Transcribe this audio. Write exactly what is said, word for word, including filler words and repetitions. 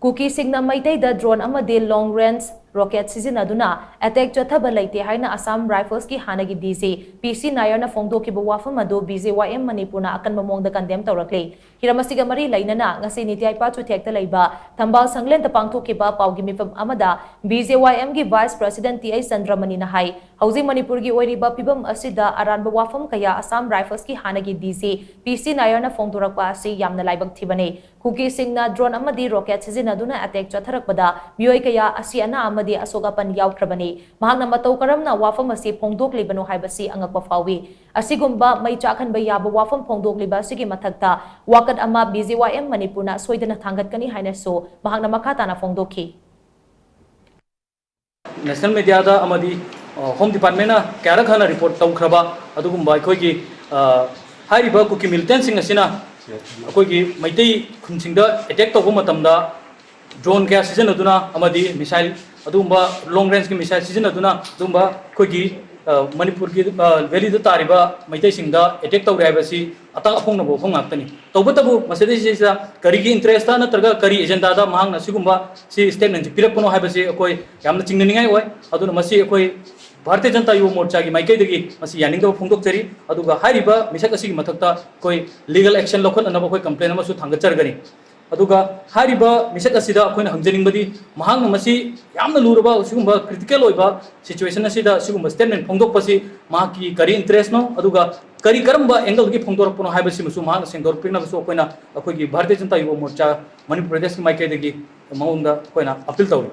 ꯀꯨꯀꯤꯁꯤꯡꯅ ꯃꯩꯇꯩꯗ drone ꯑꯃꯗꯤ long range rocket ꯁꯤꯖꯤꯟꯅꯗꯨꯅ attack ꯆꯠꯊꯕ ꯂꯩꯇꯦ ꯍꯥꯏꯅ Assam Rifles ꯀꯤ ꯍꯥꯟꯅꯒꯤ D G P C ꯅꯥꯌꯔꯅ ꯐꯣꯡꯗꯣꯛꯈꯤꯕ ꯋꯥꯐꯝ ꯑꯗꯨ B J Y M ꯃꯅꯤꯄꯨꯔꯅ ꯑꯀꯟꯕ ꯃꯑꯣꯡꯗ condemn ꯇꯧꯔꯛꯂꯤ꯫ ꯍꯤꯔꯝ ꯑꯁꯤꯒ ꯃꯔꯤ ꯂꯩꯅꯅ ꯉꯁꯤ ꯅꯤꯇꯤꯌꯥꯏꯄꯥ ꯆꯨꯊꯦꯛꯇ ꯂꯩꯕ ꯊꯝꯕꯥꯜ ꯁꯪꯂꯦꯟꯗ ꯄꯥꯡꯊꯣꯛꯈꯤꯕ ꯄꯥꯎꯒꯤ ꯃꯤꯐꯝ ꯑꯃꯗ B J Y M ꯒꯤ Vice President T I ꯆꯟꯗ꯭ꯔꯃꯅꯤꯅ ꯍꯥꯏ, ꯍꯧꯖꯤꯛ ꯃꯅꯤꯄꯨꯔꯒꯤ ꯑꯣꯏꯔꯤꯕ ꯐꯤꯕꯝ ꯑꯁꯤꯗ ꯑꯔꯥꯟꯕ ꯋꯥꯐꯝ ꯀꯌꯥ Assam Rifles ꯀꯤ ꯍꯥꯟꯅꯒꯤ D G P C ꯅꯥꯌꯔꯅ ꯐꯣꯡꯗꯣꯔꯛꯄ ꯑꯁꯤ ꯌꯥꯝꯅ ꯂꯥꯏꯕꯛ ꯊꯤꯕꯅꯤ꯫ ꯀꯨꯀꯤꯁꯤꯡꯅ drone ꯑꯃꯗꯤ rocket ꯁꯤꯖꯤꯟꯅꯗꯨꯅ attack ꯆꯠꯊꯔꯛꯄꯗ ꯃꯤꯑꯣꯏ ꯀꯌꯥ ꯑꯁꯤ ꯑꯅꯥ ꯑꯃꯗꯤ ꯑꯁꯣꯛ ꯑꯄꯟ ꯌꯥꯎꯈ꯭ꯔꯕꯅꯤ꯫ ꯃꯍꯥꯛꯅ ꯃꯇꯧ ꯀꯔꯝꯅ ꯋꯥꯐꯝ ꯑꯁꯤ ꯐꯣꯡꯗꯣꯛꯂꯤꯕꯅꯣ ꯍꯥꯏꯕꯁꯤ ꯑꯉꯛꯄ ꯐꯥꯎꯏ꯫ ꯑꯁꯤꯒꯨꯝꯕ ꯃꯩ ꯆꯥꯛꯍꯟꯕ ꯌꯥꯕ ꯋꯥꯐꯝ ꯐꯣꯡꯗꯣꯛꯂꯤꯕ ꯑꯁꯤꯒꯤ ꯃꯊꯛꯇ ꯋꯥꯀꯠ ꯑꯃ B J Y M ꯃꯅꯤꯄꯨꯔꯅ ꯁꯣꯏꯗꯅ ꯊꯥꯡꯒꯠꯀꯅꯤ ꯍꯥꯏꯅꯁꯨ ꯃꯍꯥꯛꯅ ꯃꯈꯥ ꯇꯥꯅ ꯐꯣꯡꯗꯣꯛꯈꯤ꯫ National media ꯗ ꯑꯃꯗꯤ, ꯑ, Home Department ꯅ ꯀꯌꯥꯔꯛ ꯍꯟꯅ report ꯇꯧꯈ꯭ꯔꯕ ꯑꯗꯨꯒꯨꯝꯕ ꯑꯩꯈꯣꯏꯒꯤ, ꯑ, ꯍꯥꯏꯔꯤꯕ ꯀꯨꯀꯤ militant ꯁꯤꯡ ꯑꯁꯤꯅ ꯑꯩꯈꯣꯏꯒꯤ ꯃꯩꯇꯩ ꯈꯨꯟꯁꯤꯡꯗ attack ꯇꯧꯕ ꯃꯇꯝꯗ drone ꯀꯌꯥ ꯁꯤꯖꯤꯟꯅꯗꯨꯅ ꯑꯃꯗꯤ missile, ꯑꯗꯨꯒꯨꯝꯕ long range ꯀꯤ missile ꯁꯤꯖꯤꯟꯅꯗꯨꯅ ꯑꯗꯨꯒꯨꯝꯕ ꯑꯩꯈꯣꯏꯒꯤ, ꯑ, ꯃꯅꯤꯄꯨꯔꯒꯤ, ꯑ, valley ꯗ ꯇꯥꯔꯤꯕ ꯃꯩꯇꯩꯁꯤꯡꯗ attack ꯇꯧꯔꯦ ꯍꯥꯏꯕꯁꯤ ꯑꯇꯥꯛ ꯑꯐꯣꯡꯅꯕ ꯋꯥꯐꯝ ꯉꯥꯛꯇꯅꯤ꯫ ꯇꯧꯕꯇꯕꯨ ꯃꯁꯤꯗꯩꯁꯤꯗ ꯀꯔꯤꯒꯤ interest ꯇ ꯅꯠꯇ꯭ꯔꯒ ꯀꯔꯤ agenda ꯗ ꯃꯍꯥꯛꯅ ꯁꯤꯒꯨꯝꯕ ꯁꯤ statement ꯁꯤ ꯄꯤꯔꯛꯄꯅꯣ ꯍꯥꯏꯕꯁꯤ ꯑꯩꯈꯣꯏ ꯌꯥꯝꯅ ꯆꯤꯡꯅꯅꯤꯡꯉꯥꯏ ꯑꯣꯏ꯫ ꯑꯗꯨꯅ ꯃꯁꯤ ꯑꯩꯈꯣꯏ ꯚꯥꯔꯇꯤꯌ ꯖꯅꯇꯥ ꯌꯨꯕ ꯃꯣꯔꯆꯥꯒꯤ ꯃꯥꯏꯀꯩꯗꯒꯤ ꯃꯁꯤ ꯌꯥꯅꯤꯡꯗꯕ ꯐꯣꯡꯗꯣꯛꯆꯔꯤ꯫ ꯑꯗꯨꯒ ꯍꯥꯏꯔꯤꯕ ꯃꯤꯁꯛ ꯑꯁꯤꯒꯤ ꯃꯊꯛꯇ ꯑꯩꯈꯣꯏ legal action ꯂꯧꯈꯠꯅꯅꯕ ꯑꯩꯈꯣꯏ complain ꯑꯃꯁꯨ ꯊꯥꯡꯒꯠꯆꯔꯒꯅꯤ꯫ ꯑꯗꯨꯒ ꯍꯥꯏꯔꯤꯕ ꯃꯤꯁꯛ ꯑꯁꯤꯗ ꯑꯩꯈꯣꯏꯅ ꯍꯪꯖꯅꯤꯡꯕꯗꯤ, ꯃꯍꯥꯛꯅ ꯃꯁꯤ ꯌꯥꯝꯅ ꯂꯨꯔꯕ, ꯁꯤꯒꯨꯝꯕ critical ꯑꯣꯏꯕ situation ꯑꯁꯤꯗ ꯁꯤꯒꯨꯝꯕ statement ꯐꯣꯡꯗꯣꯛꯄꯁꯤ ꯃꯍꯥꯛꯀꯤ ꯀꯔꯤ interest ꯅꯣ, ꯑꯗꯨꯒ ꯀꯔꯤ, ꯀꯔꯝꯕ angle ꯗꯒꯤ ꯐꯣꯡꯗꯣꯔꯛꯄꯅꯣ ꯍꯥꯏꯕꯁꯤꯃꯁꯨ ꯃꯍꯥꯛꯅ ꯁꯦꯡꯗꯣꯔꯛꯄꯤꯅꯕꯁꯨ ꯑꯩꯈꯣꯏꯅ, ꯑꯩꯈꯣꯏꯒꯤ ꯚꯥꯔꯇꯤꯌ ꯖꯅꯇꯥ ꯌꯨꯕ ꯃꯣꯔꯆꯥ ꯃꯅꯤꯄꯨꯔ ꯄ꯭ꯔꯗꯦꯁꯀꯤ ꯃꯥꯏꯀꯩꯗꯒꯤ ꯃꯉꯣꯟꯗ ꯑꯩꯈꯣꯏꯅ appeal ꯇꯧꯔꯤ꯫